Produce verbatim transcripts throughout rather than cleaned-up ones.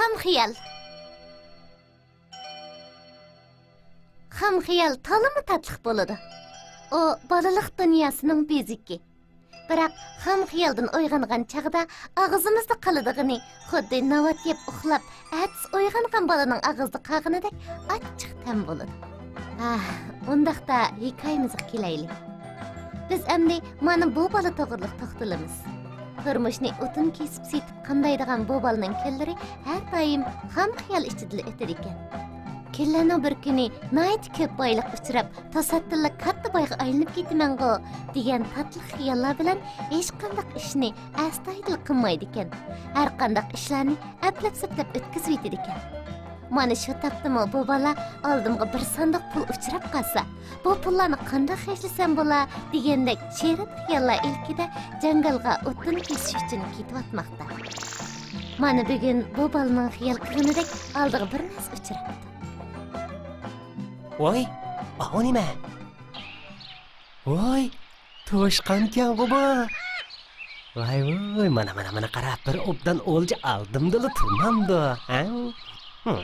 خام خىيال. خام خىيال تولىمۇ تاتلىق بولىدۇ. ئۇ بالىلىق دۇنياسىنىڭ بېزىكى. بىراق خام خىيالدىن ئويغانغان چاغدا ئاغزىمىزدا قالىدىغىنى خۇددى ناۋات يەپ ئۇخلاپ، ئەتىسى ئويغانغان بالىنىڭ ئاغزىدا قالغىنىدەك ئاچچىق تەم بولىدۇ. ئاھ، ئۇنداقتا ھېكايىمىزغا كېلەيلى. بىز ئەمدى مانا بۇ بالا توغرىلىق توختىلىمىز. تۇرمۇشنى ئوتۇن كېسىپ سېتىپ قامدايدىغان بۇ بالىنىڭ كۈنلىرى ھەر دائىم خام خىيال ئىچىدىلا ئۆتىدىكەن. كۈنلەرنىڭ بىر كۈنى ناھايىتى كۆپ بايلىققا ئۇچراپ، توساتتىنلا كاتتا بايغا ئايلىنىپ كېتىمەنغۇ، دېگەن تاتلىق خىياللار بىلەن ھېچقانداق ئىشنى ئەستايىدىل قىلمايدىكەن. ھەرقانداق ئىشلارنى ئەپلەپ-سەپلەپ ئۆتكۈزۈۋېتىدىكەن. مانا شۇ تاپتىمۇ بۇ بالا ئالدىمغا بىر ساندۇق پۇل ئۇچراپ قالسا، بۇ پۇللارنى قانداق خەجلىسەم بولا دېگەندەك شېرىن خىياللار ئىلكىدە جاڭگالغا ئوتۇن كېسىش ئۈچۈن كېتىۋاتماقتا. مانا بۈگۈن بۇ بالىنىڭ خىيال قىلغىنىدەك ئالدىغا بىر نەرسە ئۇچراپتۇ. ۋاي، ئاۋۇ نېمە؟ ۋاي، توشقانكەنغۇ بۇ! ۋاي ۋاي، مانا، مانا، مانا قارا، بىر ئوبدان ئولجا ئالدىمدىلا تۇرمامدۇ، ھە؟ ھىم،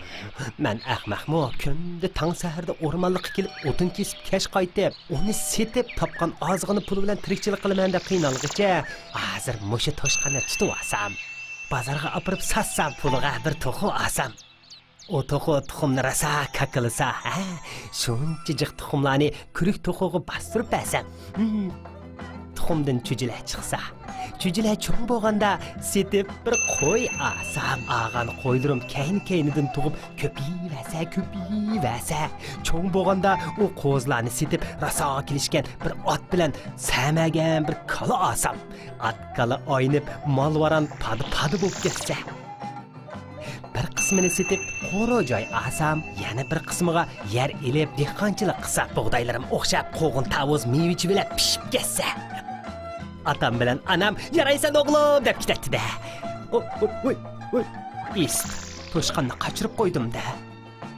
مەن ئەخمەقمۇ، كۈندە تاڭ سەھەردە ئورمانلىققا كېلىپ ئوتۇن كېسىپ كەچ قايتىپ، ئۇنى سېتىپ تاپقان ئازغىنا پۇل بىلەن تىرىكچىلىك قىلىمەن دەپ قىينالغىچە، ھازىر مۇشۇ توشقاننى تۇتۇۋالسام، بازارغا ئاپىرىپ ساتسام پۇلىغا بىر توخۇ ئالسام. ئۇ توخۇ تۇخۇمنى راسا كاكىلىسا، ھە، شۇنچە جىق تۇخۇملارنى كۈرۈك توخۇغا باستۇرۇپ بەرسەم، ھىم، تۇخۇمدىن چۈجىلەر چىقسا، چۈجىلەر چوڭ بولغاندا سېتىپ بىر قوي ئالسام، ئالغان قويلىرىم كەينى-كەينىدىن تۇغۇپ كۆپىيىۋەرسە، كۆپىيىۋەرسە، چوڭ بولغاندا ئۇ قوزىلارنى سېتىپ راسا كېلىشكەن بىر ئات بىلەن سەمەگەن بىر كالا ئالسام، ئات-كالا ئاينىپ مال-ۋاران پادا-پادا بولۇپ كەتسە. بىر قىسمىنى سېتىپ، قورۇ جاي ئالسام، يەنە بىر قىسمىغا يەر ئېلىپ، دېھقانچىلىق قىلسا، بۇغدايلىرىم ئوخشاپ، قوغۇن-تاۋۇز مېۋە-چېۋىلەر پىشىپ كەتسە. ئاتام بىلەن ئانام، «يارايسەن، ئوغلۇم!» دەپ كېتەتتى-دە. ئوي، ئوي، ئوي، ئوي. ئىست، توشقاننى قاچۇرۇپ قويدۇم-دە.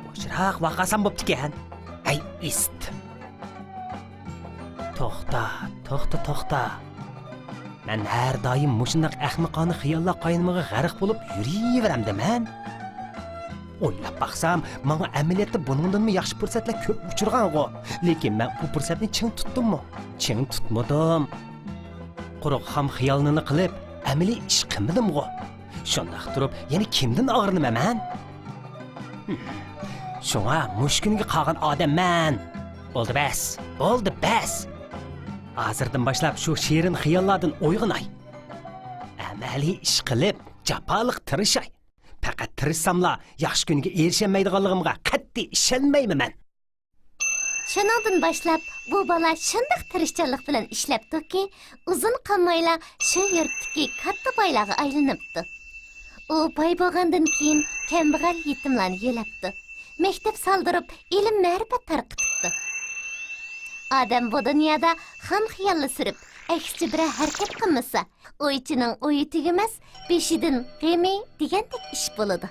بوشراق ۋاقاسام بوپتىكەن. ھەي، ئىست! توختا، توختا، توختا! مەن ھەر دائىم مۇشۇنداق ئەخمىقانە خىياللار قاينىمىغا غەرق بولۇپ يۈرۈۋېرەمدىمەن؟ ئويلاپ باقسام، ماڭا ئەمەلىيەتتە بۇنىڭدىنمۇ ياخشى پۇرسەتلەر كۆپ ئۇچرىغانغۇ. لېكىن مەن بۇ پۇرسەتنى چىڭ تۇتتۇممۇ؟ چىڭ تۇتمىدىم. قۇرۇق خام خىيالنىلا قىلىپ، ئەمەلىي ئىش قىلمىدىمغۇ؟ شۇنداق تۇرۇپ، يەنە كىمدىن ئاغرىنىمەن مەن؟ شۇڭا مۇشۇ كۈنگە قالغان ئادەم مەن. بولدى بەس، بولدى بەس! ھازىردىن باشلاپ شۇ شېرىن خىياللاردىن ئويغىناي. ئەمەلىي ئىش قىلىپ، جاپالىق تىرىشاي. پەقەت تىرىشساملا، ياخشى كۈنگە ئېرىشەلمەيدىغانلىقىمغا قەتئىي ئىشەنمەيمەن مەن. شۇنىڭدىن باشلاپ بۇ بالا شۇنداق تىرىشچانلىق بىلەن ئىشلەپتۇكى، ئۇزۇن قالمايلا شۇ يۇرتتىكى كاتتا بايلارغا ئايلىنىپتۇ. ئۇ باي بولغاندىن كېيىن كەمبەغەل يېتىملارنى يۆلەپتۇ. مەكتەپ سالدۇرۇپ، ئىلىم-مەرىپەت تارقىتىپتۇ. ئادەم بۇ دۇنيادا خام خىياللا سۈرۈپ، ئەكسىچە بىرەر ھەرىكەت قىلمىسا، ئويچىنىڭ ئويى تۈگىمەس، بېشىدىن غېمى دېگەندەك ئىش بولىدۇ.